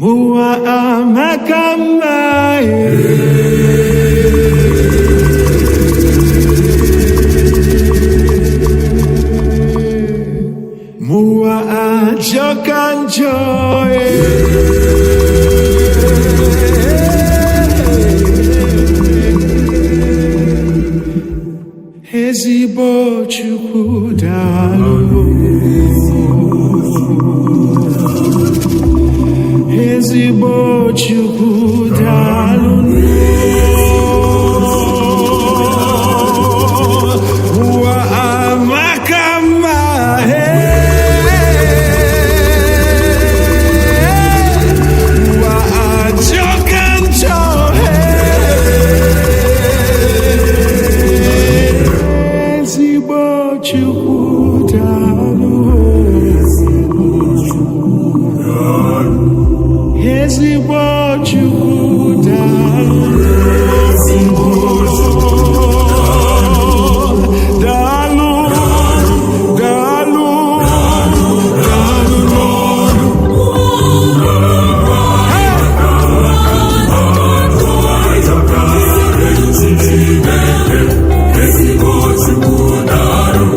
Ụwa amaka mma Ụwa ajọka njọ. Ezigbo Chukwu daalụ. Ezigbo Chukwu daalụ. Ụwa amaka mma. Ụwa ajọka njọ. Ezigbo Chukwu daalụ. Ezigbo Chukwu daalụ. Daalụ, daalụ, daalụ n'ọrụ. Ezigbo Chukwu daalụ.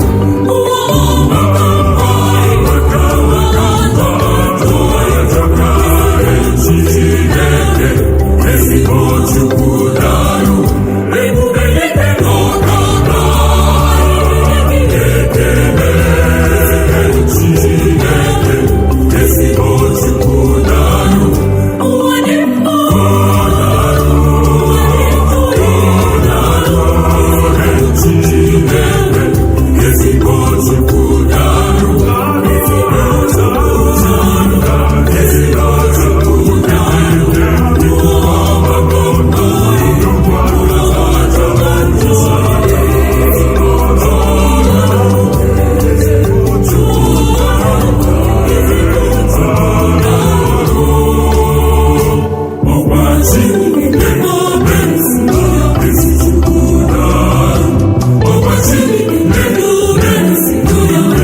Ezigbo Chukwu daalụ. Ebube ike n'ọkara ekele Chineke. Ezigbo Chukwu daalụ. Chineke, ezigbo Chukwu daalụ. Ezigbo Chukwu daalụ. Ọgbachi na-eme ezi Chukwu daalụ. Ọgbachi na-eme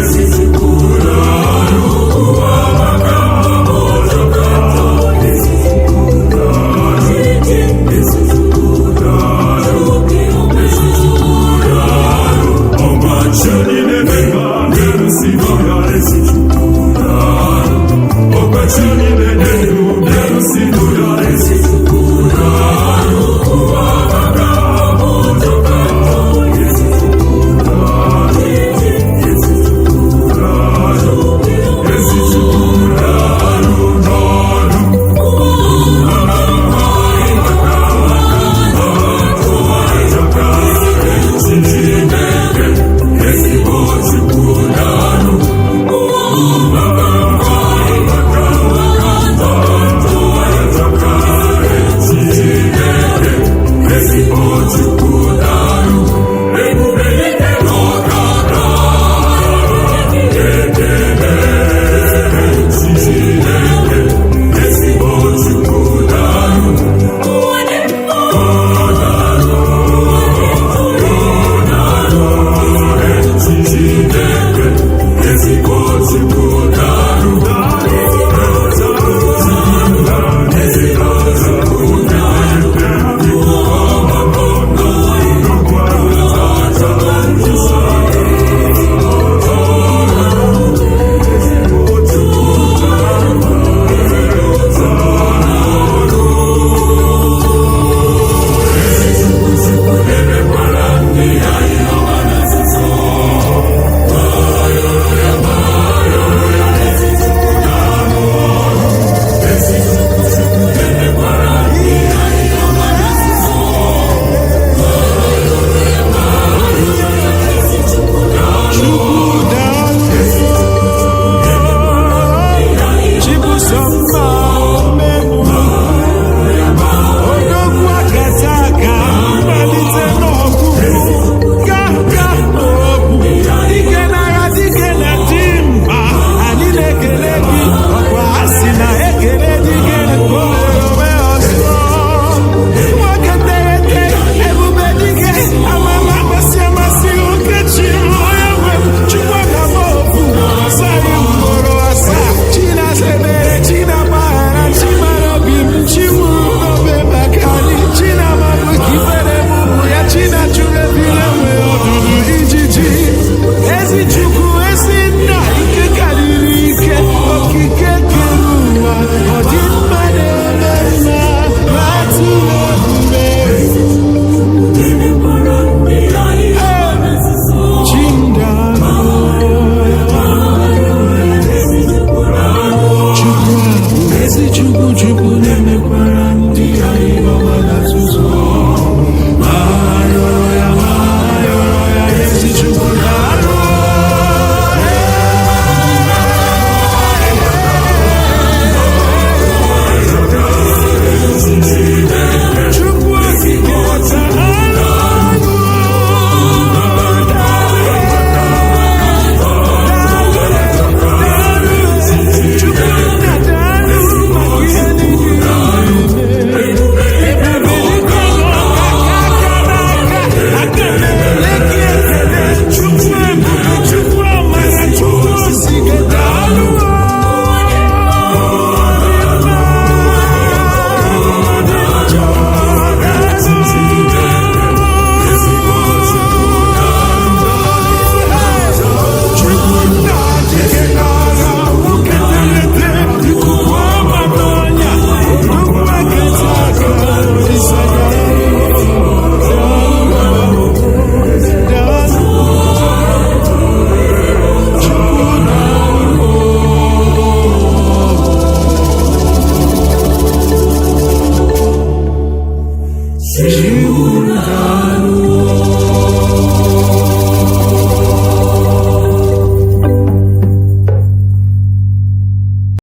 ezi Chukwu daalụ. Ụwa maka ọjọọ ezi Chukwu daalụ. Ezi Chukwu daalụ. Ezi Chukwu daalụ. Ọgbachi na-eme ezi Chukwu daalụ. Ọgbachi na-eme ezi